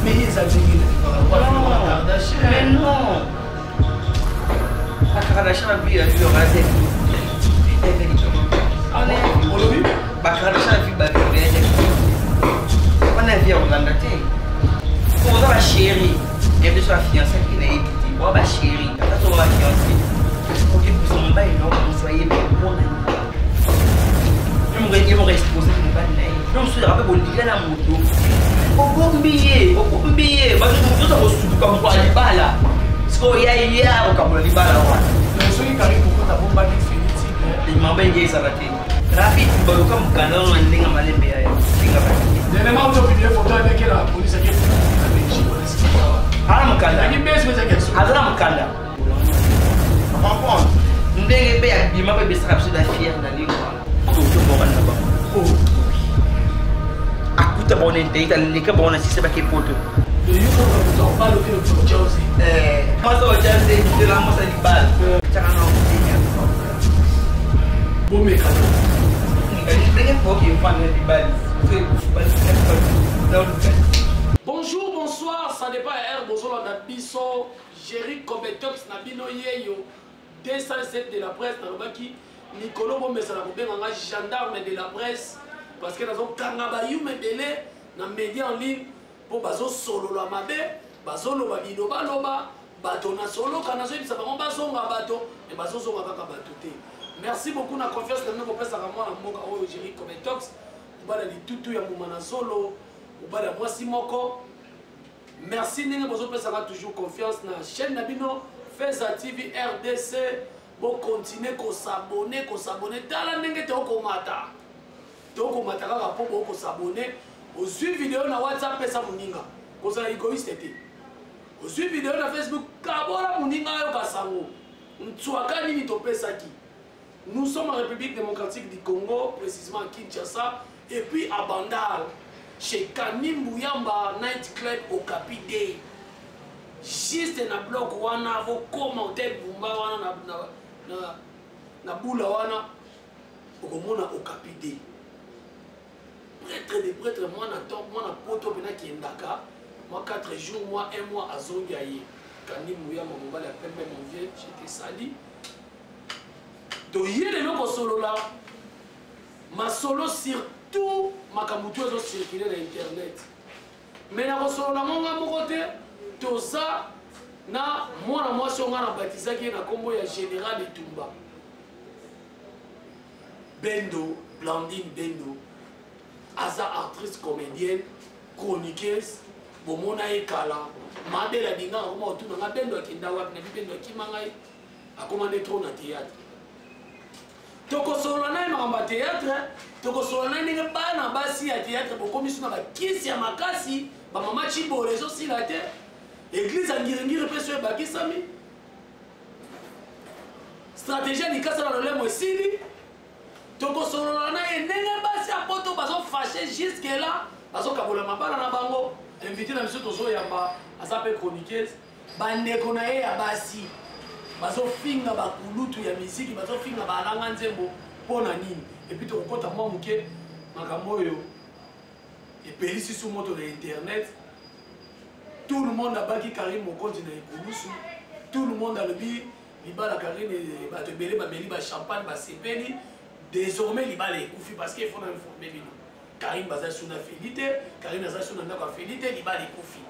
Mais ye eza ndenge na Kardashian. Mais non. Ba Kardashian ba vie ya vie raze. Olobi? Ba Kardashian vie ba vie ya wana vie ya kolanda te. Oza ba chérie. Ya biso ba fiancé ki na yebi te. Oza ba chérie. Ata so ba fiancé. Oke kusa mobali na okosa ye mpona ye moko expose mobali na ye. Donc soki ape bolinga na moto obombi ye, obombi ye, bato moto kosutuka mokolo ya libala, sikoyo ya ye akokabola libala wana. Soki Karine Mokonzi abombaki Feli Tigre, mamba enge ezala te. Rabi baluka mokanda wana ndenge malembe ya singa bato. Dernièrement, on a publié photo avec la police qui est na Belgique, on est Aza na mokanda. Azalaki bese, ezalaki ya solo. Aza na mokanda. Comprendre ndenge mpe ya bima mpe ebesaka biso da fiere na ndenge wana. Totomboka na bango. Akuta bango na internet, aleka bango na sise bake poto. Mwasi otya nzela, mwasi ya libala tyaka na Bomekana. Ndenge poki efanda libali. Bonjour, bonsoir, ça dépend ya heure bozolanda biso. Jerry Cobetox na bino yeyo 207 de la presse. Nalobaki mikolo bomesana kobenga nga gendarme de la presse parce que nazokanga bayuma ebele na média en ligne mpo bazosolola mabe, bazoloba bilobaloba. Bato nasoloka, nazoyebisa bango bazonga bato, me bazozonga kaka bato te. Merci beaucoup na confiance na bino kopesaka mwana mboka oyo Jerry Cobetox, mobali ya litutu ya mbuma na zolo, mobali ya mwasi moko. Merci ndenge bozopesaka toujours confiance na chaîne na bino Feza TV RDC. Bokontinue kosabone, kosabone. Tala ndenge tokomata, tokomata kaka mpo bokosabone. Ozwi video na WhatsApp, pesa moninga, kozala égoïste te. Ozwi video na Facebook, kabola moninga ayoka sango ntswaka nini topesaki. Nous sommes en République démocratique du Congo, précisément à Kinshasa, et puis à Bandal, chez Kanimbu Yamba Night Club au Capi Day. Juste na bloc wana, vokoma hotel Bumba wana na bula wana, okomona au Capi Day. Prêtre de prêtre, mwana top, mwana poto pena kiendaka, moi 4 jours, moi 1 mois azongi aye. Kanimbu Yamba mobali ya pembe, mon vieux, je te salue. Toye lelo kosolola masolo surtout makambo tu ezocircule na internet, mais na kosolola ngo nga moko te. Toza na mwana mwasi oyo nga na batizaki ye na nkombo ya Général Etumba Bendo, Blandine Bendo. Aza actrice comédienne, chroniqueuse. Bomona ye kala mabela dingaka koma otuna nga Bendo akenda wapi, na bi Bendo akima ngai, akoma nde trop na théâtre. Tokosolola na ye makambo ya théâtre, tokosolola na ye ndenge bana basi ya théâtre bokomi so na bakisi ya makasi, bamama Cibola ezosila te, église ya ngiringiri mpe so ebakisami, stratégie ya likasa na lolemo esili. Tokosolola na ye ndenge basi ya poto bazofashe jusque là, bazokabola mabala na bango. Invité na biso tozoyamba aza mpe chroniqueuse. Bandeko na ye ya basi bazofinga bakulutu ya miziki, bazofinga balanga nzembo mpo na nini? Epuis tokokɔta mwa moke makambo oyo epelisi su moto na internet. Tout le monde abaki Karine Mokonzi na ekulusu, tout le monde alobi libala Karine, bato ebele bameli ba champagne, basepeli. Désormais libala ekufi parce que il faut na informer bino, Karine baza su na Feli te, Karine aza su na ndako ya Feli te, libala ekufi.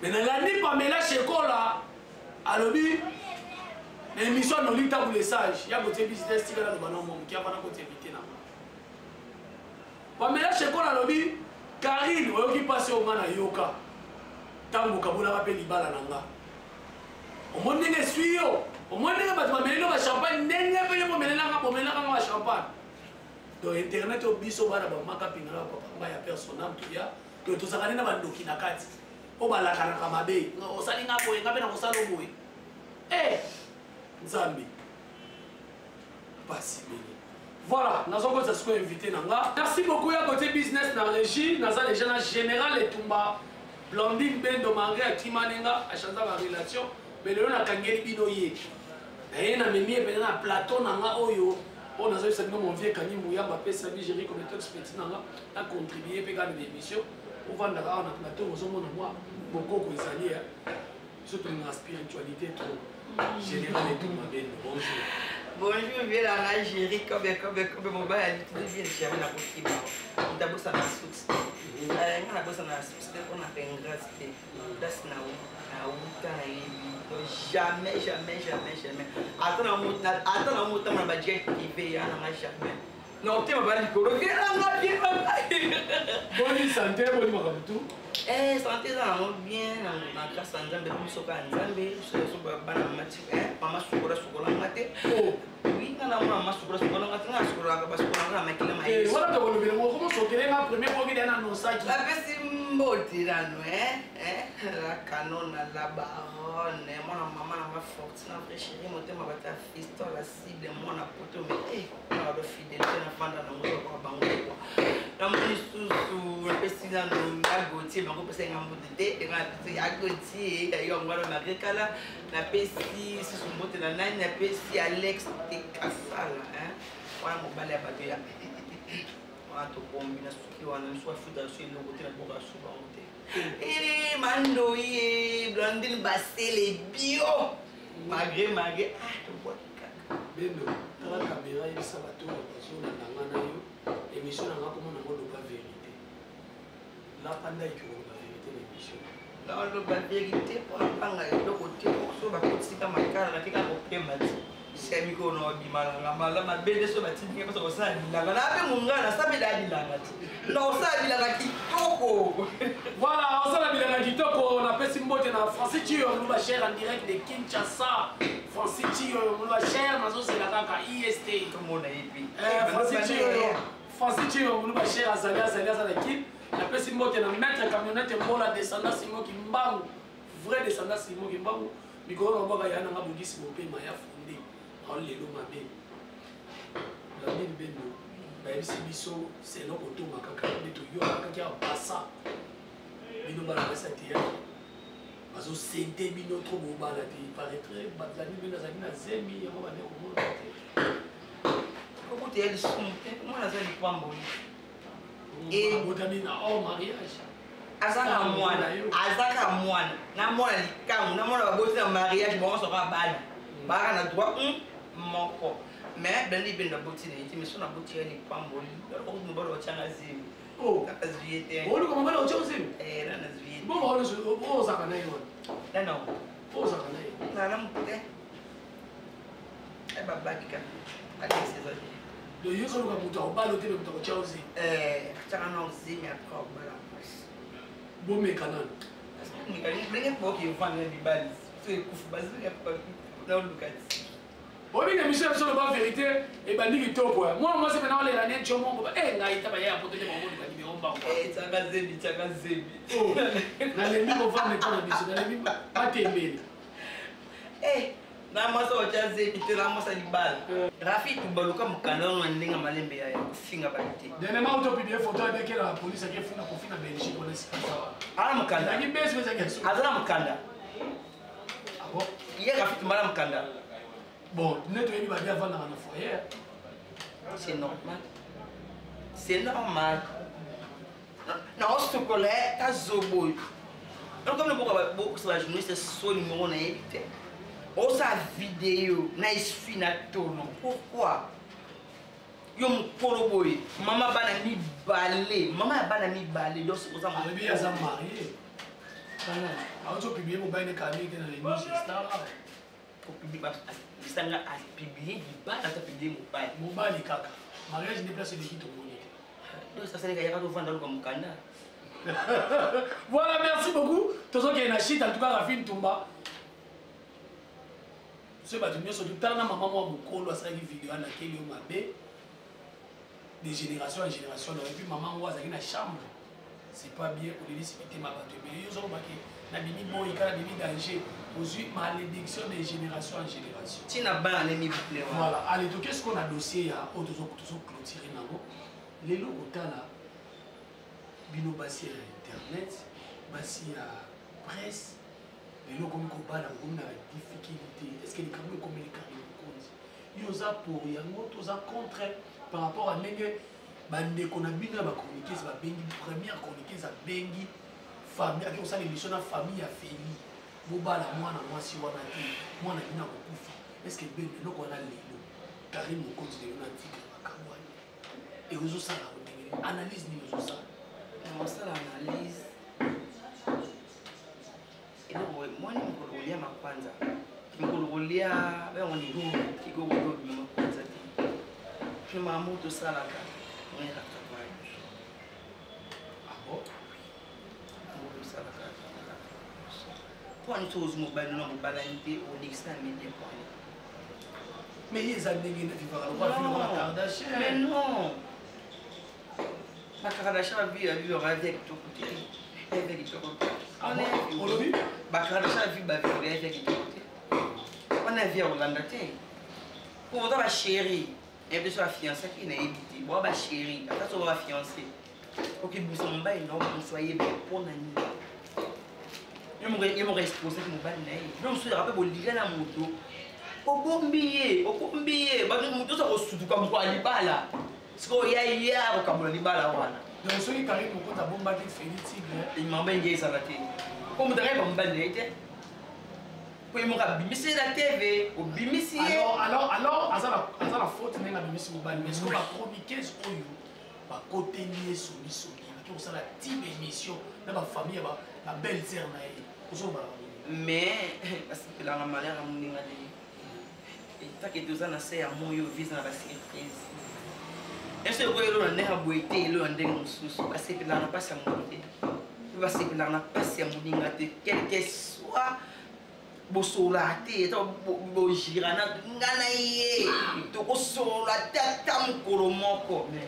Mais nalandi Pamela Shekola alobi na émission Noli Tabu le Sage ya kotie business, tika naloba na mwa moke avana kotie invité na Pamela Shekola. Alobi Karine, oyoki mpasi oyo nga nayoka ntango okabolaka mpe libala na nga, omoni ndenge eswi yo, omoni ndenge bato bameleli yo bachampagne, ndenge mpe yo bomelelaka, bomelelaka nga bachampagne. Donc internet oyo biso bana bamaka mpinga na bapapa mba ya personam toya, donc tozalaka nde na bandoki na kati oyo balakanaka mabe. Osali nga boye, nga mpe nakosala boye. E Nzambe, pasi mingi. Voilà, nazokotisa sikoyo invité na nga. Merci beaucoup ya côté business na régie. Naza déjà na Général Etumba Blandine Bendo, malgré akimanenga achanza ba relation, mais lelo nakangeli bino ye, naye namemi ye mpenza na plateau na nga oyo. Oyo nazoyebisa bino, mon vieux Kani Muyamba apesa bi Géri Cometox petit na nga na contribue mpe kaka na émission. Ovandaka awa na plateau, ozomona mwa bokoko ezali ya biso, tolingaka spiritualité trop. Général Etumba Bendo, bonjour. Bonjour, vieux la Géri, kobe kobe kobe mobali alitude vie jamais nakokima. Moto abosana source. Nga nabosana source te mpona ingrate te. Place na nauta nayebi. Jamais, jamais, jamais, jamais. Ata na motama na bajet privé ya nanga jamais. Na otema ba likolo vie nanga vie nanga. Boni santé, boni makambo tu? Santé eza nango bien na grâce ya Nzambe, biso kaka Nzambe, biso nyonso bana mama ti mama sukola sukolanga te. Oui, nga na mona mama sukola sukolanga te, nga nasukolaka basukolanga na makila ma Yesu. Wana tokolobela ngo komo sokele nga premier fois kida na nosaki. Napesi mbote nano la canona la baronne, mwana mama nanga Fortuna, vrai chéri, motema bato ya fiston, la cible, mwana poto, mais mwana do fidélité na fanda nango zokoka bango kwa. Namoni susu napesi nano ya Gautier, bango pesa nga mbote te, nga napesi ya Gautier ya yo yango wana malgré kala. Napesi susu mbote na nani? Napesi Alex Tekasala, wana mobali ya bato ya wana tobombi na suki wana, misu afuta so eloko te na boka su bango te. Mandoi Blandine Basele bio malgré malgré tobwaki kaka. Bendo, tala caméra, yebisa bato oyo bazolanda nga na yo émission na nga komona ngo loba vérité. Lapanda eki koloba vérité na émission. Naloba vérité mpona panga eloko te, so bakotisika makala nakeka kopema ti se mikolo na obima nanga mala mabe nde so batindika mposa kosala bilanga na mpe monga nasambela bilanga ti na osala bilanga kitoko. Voilà, osala bilanga kitoko. Napesi mbote na Francis Chio Moluba cher en direct de Kinshasa. Francis Chio Moluba cher, nazozela kaka IST. Tomona ye mpe. Francis Chio, Francis Chio Moluba cher azali azali aza na Kin. Napesi mbote na maître camionnette Mbola, descendant Simon Kimbangu, vrai descendant Simon Kimbangu. Mikolo na bwaka ya nanga bongisi mopema ya fonde lelo mabe. Blandine Bendo, bayebisi biso selo kotonga kaka nde toyoka kaka ya basa bino bana basi ya théâtre bazosente bino trop bobala te. Paraîtrait Blandine Bendo azalaki na zemi, yango bande komona te. Okuta ya lisumu te, mwana aza lipamboli. Abotami na hors mariage. Azaka mwana, azaka mwana na mwana likambo na mwana baboti na mariage, bango soka bana baka na droit moko. Mais Blandi Bendo aboti na ye te, mais so naboti ya lipamboli, mobali otyanga zemi kaka zwi ye te. Oluka mobali otya zemi? Na nazwi ye. Bongo ozalaka na ye wana? Nano. Ozalaka na ye? Nana motu te, babaki kaka Alex eza te. Donc yo ozoluka moto akobala te, me moto akotya ozemi. Atyaka na ozemi, après obala mwasi. Bomeka nano. Ndenge boki evanda na mibali so ekufu naoluka ti. Obinga émission ya biso loba vérité ebandi kitoko. Mwana mwasi mpena olela ne jo moko ngai ta baya ya poto te, bango nimero mbango. Tiaka zemi, tiaka zemi. Nalembi kovanda epa na biso, nalembi batembeli. Na mwasi otya zemi te, na mwasi ya libala. Rafi Tubaluka mokanda wana ndenge malembe ya kofinga bato te. Dernièrement otopublier photo abekela la police akefunda kofi na Belgique wana esika wana. Ana mokanda. Ezalaki besi ezalaki. Aza na mokanda. Ah bon? Ye Rafi Tumba na mokanda. Bon, nde toyebi babi avandaka na foyer. C'est normal, c'est normal. Naosukola ta zoboyo comme boka bokosa bajournaliste so numéro nayebi te, osala video na esui na tono. Pourquoi yo mokolo boye, mama bana mibale, mama ya bana mibale, donc oza Alobi aza marié, auti opublier mobali ne kami te na les news star. Bisanga apublier libala to apublier mobali? Mobali kaka, mariage nde place eleki tomoni te. Donc sasaleka yaka tovanda luka mokanda. Voilà, merci beaucoup. Tozokende na shit. En tout cas, Rafine Tumba, soki bato nyonso totala na mama mwa mokolo asalaki video alakeli yo mabe de génération en génération. Et puis mama ngo azalaki na chambre, c'est pas bien. Olelisi mitema bato ebele. Yo ozolobaki nabimi boyi kaka, nabimi danger, ozwi malédiction de génération en génération. Ntina bana ne mibale. Voilà, allez, toke sikoyo na dossier ya oyo tozoclôturer nango lelo. Kotala bino basi ya internet, basi ya presse, lelo okomi kobala, okomi na badifficulté. Est ce que likambo ekomi likambo mokonzi, yo oza pour yango to oza contre par rapport à ndenge Bandeko na bino ya bachroniqueuse babengi, première chroniqueuse abengi famille, ake kosala émission na famille ya Feli, bobala mwana mwasi wana te, mwana bino akokufa. Est ce que beno eloko wana lelo Karine Mokonzi lelo na Tigre bakabwani, ekozosala ndenge nini? Analyse nini ozosala? Nakosala analyse eloko mwani mokolo kolia makwanza, mokolo kolia bango nini kikoko tobima makwanza te, makambo tosalaka oyaka travail. Ah bon? Tosalaka mpo ani soki ozwi mobali na mobalani te, olekisi na media mpo ani. Mais ye eza ndenge na vivaka lokola filo wana Kardashian. Mais non, bakardashian bavivaka vie ya kitoko te, vie ya kitoko te. Olobi? Bakardashian bavivaka vie ya kitoko te, wana vie ya kolanda te. Po oza bachéri ya biso bafiancaki, nayebi te, boa bachéri ata soki bafiancé, okebimisa mobali na mosu ayebi mpo na nini? Ye moko exposaki mobali na ye. Bino mosusu yaka mpe bolinga na moto, obombi ye, okombi ye moto oza kosutuka moko ya libala, sikoyo ya ye akokabola libala wana. Donc soki Karine Mokonzi abombaki Feli Tigre, mama enge ezala te, po moto akayeba mobali na ye te, po ye moko abimisi ye na TV, obimisi ye. Alors aza na faute ndenge abimisi mobali, mais soki bachroniqueuse oyo bakoteli ye songisongi, baki kosala type émission na bafamille ya babelle sœur na ye, ozolobala banini? Mais basepelaka malheur ya moninga te. Etake toza na se ya moi oyo visa na basurprise eso ekoyi elo na ndenge ya boye te, elo na ndenge mosusu. Basepelaka na mpasi ya moto te, mpe basepelaka na mpasi ya moninga te, quelque soit bosololaka te, ata bogirana nga na ye tokosolola te ata mokolo moko. Mais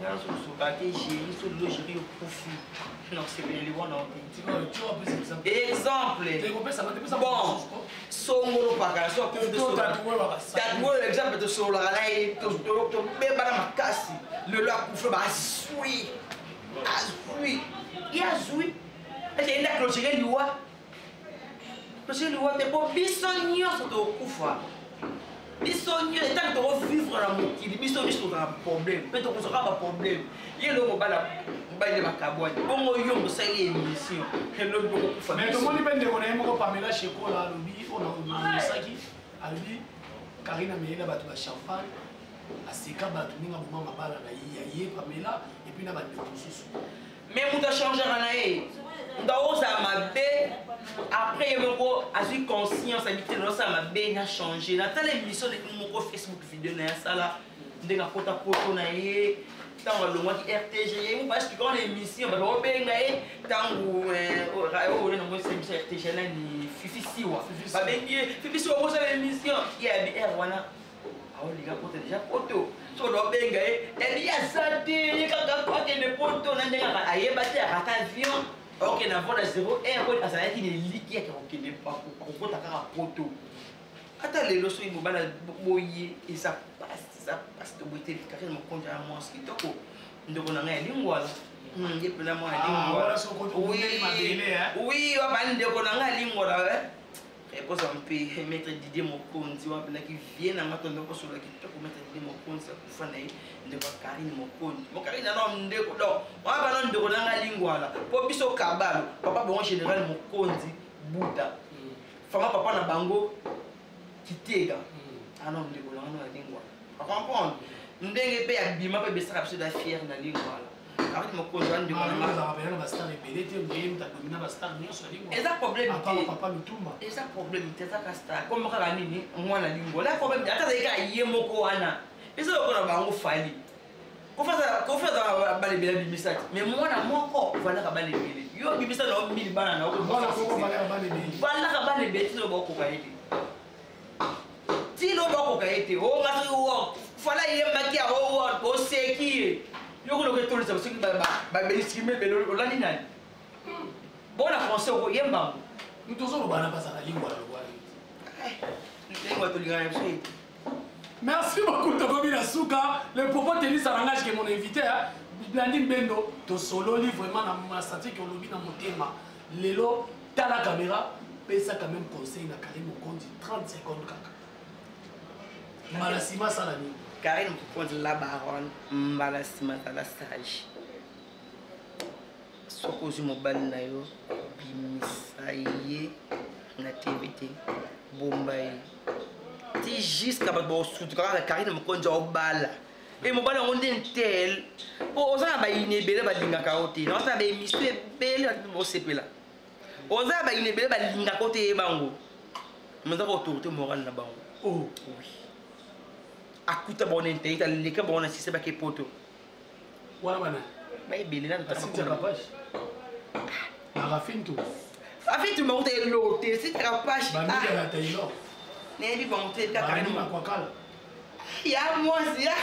nga nazokosoka te, géri so lelo géri okufi, nasepeleli wana te. Exemple, bon, songolo pakala so tatuoyo, exemple, tosololaka na ye, tobebana makasi, lelo akufi, bazwi azwi ye azwi ete enda clôture liwa, clôture liwa te, po biso nyonso tokokufa. Biso nyonso etanke tokovivre na mokili, biso nyonso tozala problème mpe tokozwaka baproblème. Ye lo mobala mobali nde bakabwani bongo, yo mosali émission, elobi bokokufa. Mais tomoni mpe ndeko na ye moko Pamela Shekola alobi, oyo naosaki, alobi Karine ameyela bato ba champagne, aseka bato ndenge aboma mabala na ye ya ye Pamela et puis na bandeko mosusu. Mais moto achangeaka na ye, moto akozala mabe, après ye moko azwi conscience, abi te, nazosala mabe, na change. Natala émission moko Facebook, video na ye asala ndenge akota poto na ye, ntango alongwaki RTG, ye moko aexplika wana émission, bato baobenga ye ntango oyo nango émission RTG nani, Fifi Siwa, babengi ye Fifi Siwa kosala émission, ye abi r wana aolinga poto déjà, poto soki baobenga ye, yabi aza te, ye kaka akende poto na ndenge ayeba te, akata avion, akokende na vol ya 0 heure oyo azalaki na eliki yake akokende, akokota kaka poto. Ata lelo soki mobala boye, eza pasi, eza pasi. Toboye te, Karine Mokonzi ya mwasi kitoko, ndeko na ngai ya Lingwala, ye mpena mwana Lingwala, oui, wa ndeko na ngai ya Lingwala, ekozwa mpe maître Didier Mokonzi wana mpenaki vie na nga, tondo kosola kitoko. Maître Didier Mokonzi akufa na ye, ndeko ya Karine Mokonzi. Bo Karine nano ndeko, donc wana bana ndeko na nga Lingwala, mpo biso kabalo papa bongo général Mokonzi Buda fama papa na bango Kitega ano ndeko na nga na Lingwala, acomprendre ndenge mpe abima mpe besaka biso da fiere na Lingwala. Karine Mokonzi wana ndeko na nga. Eza problème te, eza problème te, eza ka star comme kaka nini, mwana Lingwala, eza problème te. Ata azali kaka ye moko wana, eza lokola bango Fali, Kofi azalaka bana ebele, abimisa te, mais mwana moko valaka bana ebele. Yo obimisa na mili bana na valaka bana ebele, tino bakoka ye te, tino bakoka ye te. O nga soki Fala yembaki ya o oseki ye, yo koloka etolisa soki babelisikime ebele, olandi nani bona français okoyembango. Tozoloba na bazala Lingwala lokola Lingwa tolingana biso ete. Merci beaucoup, tokomi na suka. Le propos tenu, ça n'engage que mon invité, hein. Blandine Bendo, tosololi vraiment na masati ki olobi na motema. Lelo, tala caméra, pesa quand même conseil na Karine Mokonzi, 30 secondes kaka. Mbala sima sala nini? Karine Mokonzi la baronne, mbala nsima zala sage. Soki ozwi mobali na yo, bimisa ye na TV te, bomba ye ti jusqu'à bato bakosutuka kaka Karine Mokonzi aobala. E mobali yango nde ntel po oza na bayini ebele balingaka yo te, naoza na baémission ebele bato bosepela, oza na bayini ebele balingaka yo te, ye bango mais ozaka autorité morale na bango. Oh. Oui, akuta bango na internet, aleka bango na sise bake poto. Wana bana baebele na Cynthia Kapache, Barafintu. Afintu bango te, eloko te, Cynthia Kapache. Bamika na Taylor. Nayebi bango te kaka. Barani Makwakala. Ya mwasi ya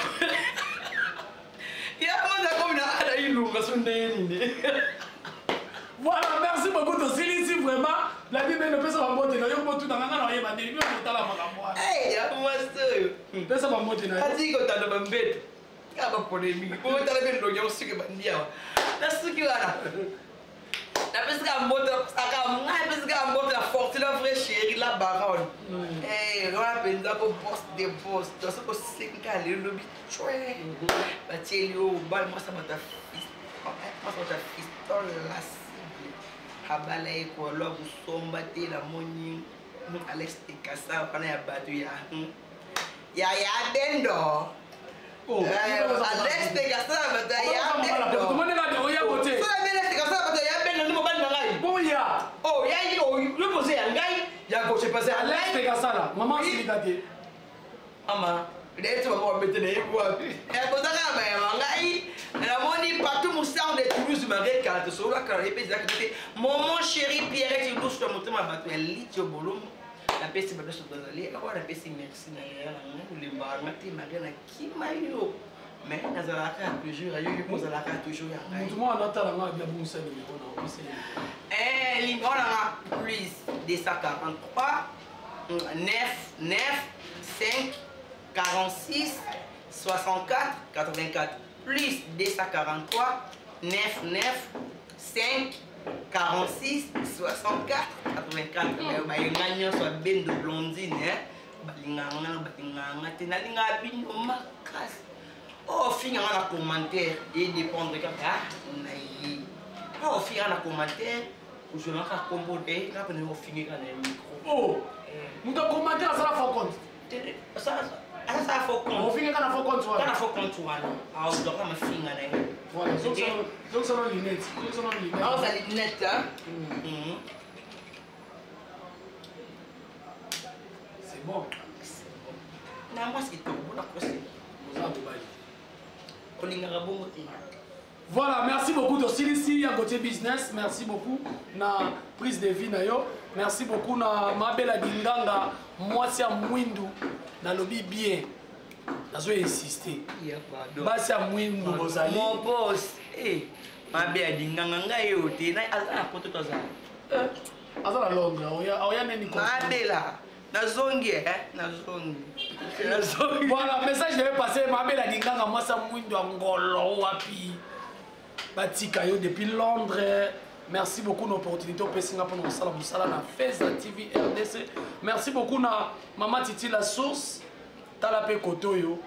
mwasi akomi na ala ilunga so ndenge nini. Voilà, merci beaucoup tosilisi vraiment la Bible pesa bambote na yo, botuna nga na oyeba ndenge bino kotala makambo wana. Ya mwasi oyo. Pesa bambote na yo. Atiki kotanda bambeto kaka bapolémique po otala mpe ndongi yango suki ebandi awa na suki wana. Napesika mbote, napesaka ngai, napesika mbote na Fortuna, vrai chéri, la baronne. Wana mpenza ko boss de boss, soki oseki kaka lelo, lobi cwe batieli yo obala mwasa bato ya Fiston la cible, abala ye kolwa kosomba te. Namoni Alex Tekasa wana ya bato ya bendo. Alex Tekasa bato ya bendo. Oya te. Bato ya bendo nde mobali na ngai. Boya. Oh, ya yo pose ya ngai ya gauche pase ya Alex ngai. Tekasala mama asilika te. Mama neti bango babete na ye wapi, kozaka bayama ngai. Namoni partout Mosar de Toulouse, malgré kala tosolola kala, ye mpe ezalaki te. Mon chéri Pierre Toulouse ya motema, bato ya Litio Bolombo, napesi bato nyonso tozali awa, napesi merci na yaya na ngai. Olembaka nga te malgré nakima yo, mais nazalaka toujours ya yo, yo mpo ozalaka toujours ya ngai. Motu moko anatala nga abia bungisa nimero na opesa. Numéro nanga plus 243 9 9 5 46 64 84, plus 243 9 9 5 46 64 84. Bayenga nyonso ya Bendo Blondine balingaka nga, balingaka nga te, nalingaka bino makasi. Ofinga nga na commentaire, edépendre kaka na ye. Ofinga na commentaire, ozwelaka kombo te, nga pene ofingi kaka na micro. Oh, moto acommentaire asala faux compte. Asala faux compte. Ofingi kaka na faux compte kaka wana. Faux compte wana azwaka mafinga na ye. Voilà, zokisana lunette, zokisana lunette. Aoza lunette. C'est bon. Na mwasi kitoko mpona kosi. Oza mobali. Olingaka bongo te. Voilà, merci beaucoup tosilisi ya Gauthier Business, merci beaucoup na prise de vie na yo. Merci beaucoup na Mabela Dinganga, mwasi ya mwindu, nalobi bien. Nazo insister. Basi ya mwindu bozali. Mon boss, eh, mabe ya Dinganga ngai oyo te, aza na poto to aza? Aza na Londres, oya neni. Mabela, nazongi, nazongi. Nazongi. Voilà, message devait passer. Mabela Dinganga, mwasi ya mwindu ya ngolo wapi. Batika yo depuis Londres. Merci beaucoup na opportunité opesi nga mpona kosala mosala na Feza TV RDC. Merci beaucoup na Mama Titi La Source. Tala mpe kote oyo.